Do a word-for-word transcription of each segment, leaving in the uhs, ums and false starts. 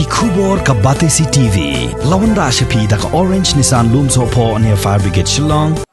Khubor ka Batesi T V. La wanrah sha phi da ka Orange Nissan Lumsohphoh near Fire Brigade Shillong.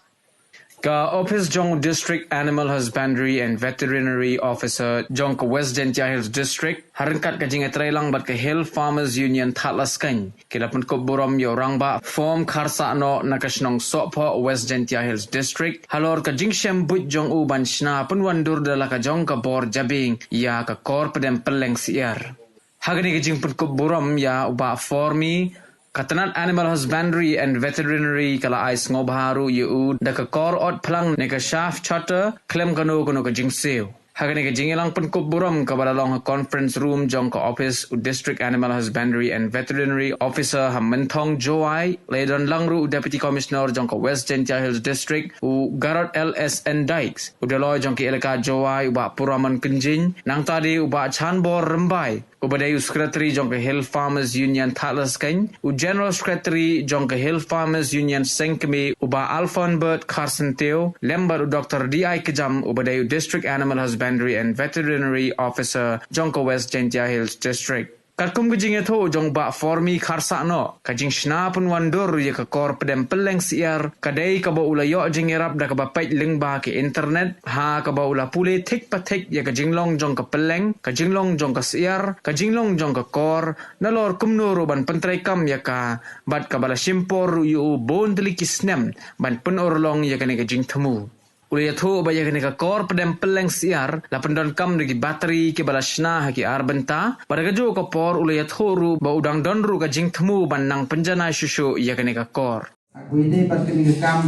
Ka Office jong District Animal Husbandry and Veterinary Officer jong ka West Jaintia Hills District, ha ryngkat ka jingïatreilang bad ka Hill Farmers Union Thadlaskein, ki la pynkup burom ïa u Rangbah Form Kharsahnoh na ka shnong Sohphoh, West Jaintia Hills District, halor ka jingshem buit jong u ban shna pynwandur da la ka jong ka bor jabieng ïa ka kor pdem pylleng syiar. Ha kane ka jingpynkup burom ïa u Bah Formi, ka tnat Animal Husbandry and Veterinary ka la ai sngewbha ruh ïa u da ka kor ot phlang ne ka shaft shutter khlem kano kano ka jingsiew. Ha kane ka jingïalang pynkup burom kaba la long ha conference room jong ka office u District Animal Husbandry and Veterinary Officer ha Mynthong, Jowai, la ïadon lang ruh u Deputy Commissioner jong ka West Jaintia Hills District u Garod L S N Dykes, u Daloi jong ka Elaka Jowai u Bah Puramon Kynjin, nangta de u Bah Chanbor Rymbai, uba dei u Secretary jong ka Hill Farmers Union Thadlaskein, u General Secretary jong ka Hill Farmers Union Sengkmie u Bah Alfonbert Kharsyntiew, lem bad u Doktor D I Kjam, uba dei u District Animal Husbandry and Veterinary Officer jong ka West Jaintia Hills District. Katkum ka jingïathuh jong u Bah Formi Kharsahnoh, ka jingshna pynwandur ïa ka kor pdem pylleng syiar ka dei kaba u la ïoh jingïarap da kaba peit lyngba ka internet, ha kaba u la pule thik pa thik ïa ka jinglong jong ka pylleng, ka jinglong jong ka syiar, ka jinglong jong ka kor, nalor kumno ruh ban pyntreikam ïa ka, bad kaba la shim por ruh ïa u bun tylli ki snem ban pynurlong ïa kane ka jingthmu. U la ïathuh ba ïa kane ka kor pdem pylleng syiar la pyndonkam da ki battery kiba la shna ha ki ar bynta, bad ha kajuh ka por u la ïathuh ruh ba u dang don ruh ka jingthmu ban nang pynjanai shuh shuh ïa kane ka kor. Haba ïadei bad kane ka kam,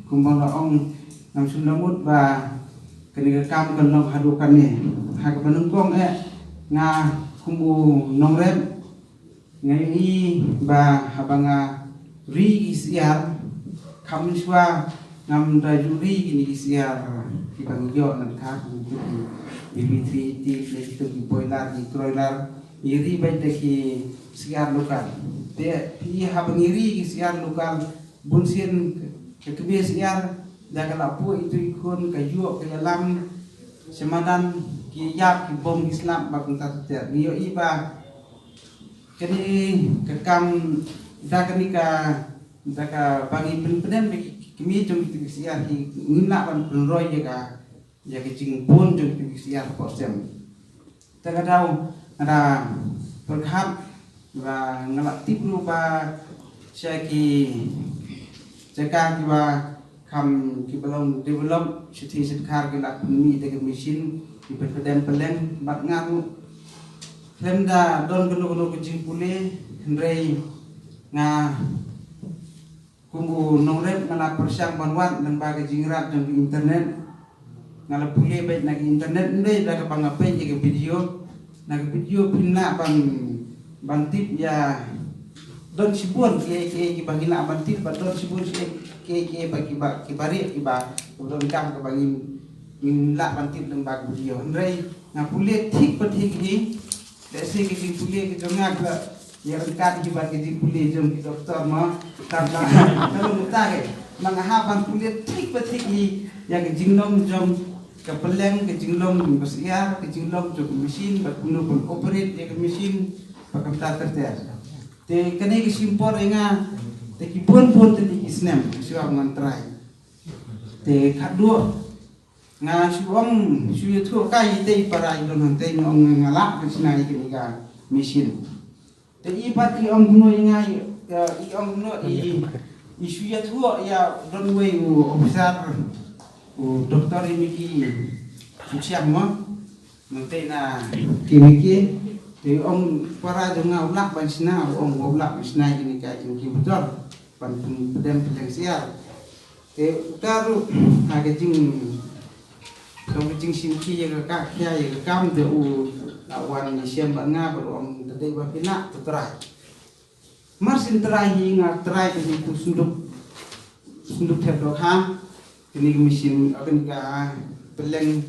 kumba nga ong, ngam shym la mut ba kane ka kam kan long haduh katne. Ha kaba nyngkong eh, nga kum u nongrep, nga ïohi ba haba nga ri ki syiar, kham mynshuwa ngam da ju ri kine ki syiar kiba ngi ïoh na ka, ki B B three eighty, ki broiler, ki broiler, ngi ri beit da ki syiar local. Te phi, haba ngi ri ki syiar local, bun sien ka kmie syiar da ka la poi itu i khun, ka ïoh ka ïalam, sha madan ki ïap, ki bom, ki slap bad kumta ter ter. Ngi ïohi ba kane ka kam, da kane ka, da kaba ngi pyn, pynpdem da ki kmie jong kitu ki syiar, ki, ngim lah ban pynroi ïa ka, ïa ka jingbun jong kitu ki syiar hapoh sem. Te ka daw nga da pyrkhat ba nga la tip ruh ba sha ki jaka kiba kham, kiba long develop, shithi shitkar ki la pynmih da ka machine, ki pynpdem pylleng, bad nga ruh khlem da don kano kano ka jingpule, hynrei nga kum u nongrep nga la pyrshang ban wad lyngba ka jingïarap jong ka internet. Nga la pule beit na ka internet, ym dei da kaba nga peit ïa ka video. Na ka video phin lah ban, ban tip ïa, don shibun kiei kiei kiba ngi lah ban tip, bad don shibun kiei kiei kiei ba kiba, kiba rieh kiba, kiba donkam kaba ngim, ngim lah ban tip lyngba ka video. Hynrei nga pule thik pa thik hi, lehse ka jingpule ka jong nga ka la ïaryngkat hi bad ka jingpule jong ki doktor mo. Tang ba ka long uta ke. Ba nga hap ban pule thik pa thik hi ïa ka jinglong jong ka pylleng, ka jinglong jong ka syiar, ka jinglong jong ka machine, bad kumno ban operate ïa ka machine, bad kumta ter ter. Te kane ka shim por ïa nga, te ki bun bun tylli ki snem shuwa ba ngan try. Te khatduh nga shu ong, shu ïathuh kai ïa i para i don hangtei, nga ong nga lah ban shna ïa kane ka machine. Te i pat i ong kumno ïa nga, i, i ong kumno i, i shu ïathuh ïa, don uwei u officer, u doktor, i miki u chiang mo. Nangta na ki miki, te i ong para jong nga u lah ban shna, u ong u lah ban shna ïa kane ka incubator ban pyn, pdem pylleng syiar. Te uta ruh ha ka jing, ka jingshim khia ïa ka, khia ïa ka kam, te u la wan ïashem bad nga bad u ong, te dei ba phi lah to try. Mar syn try hi nga try ka jingpynsynduk, synduk thep dohkha kane ka machine, kane ka pylleng.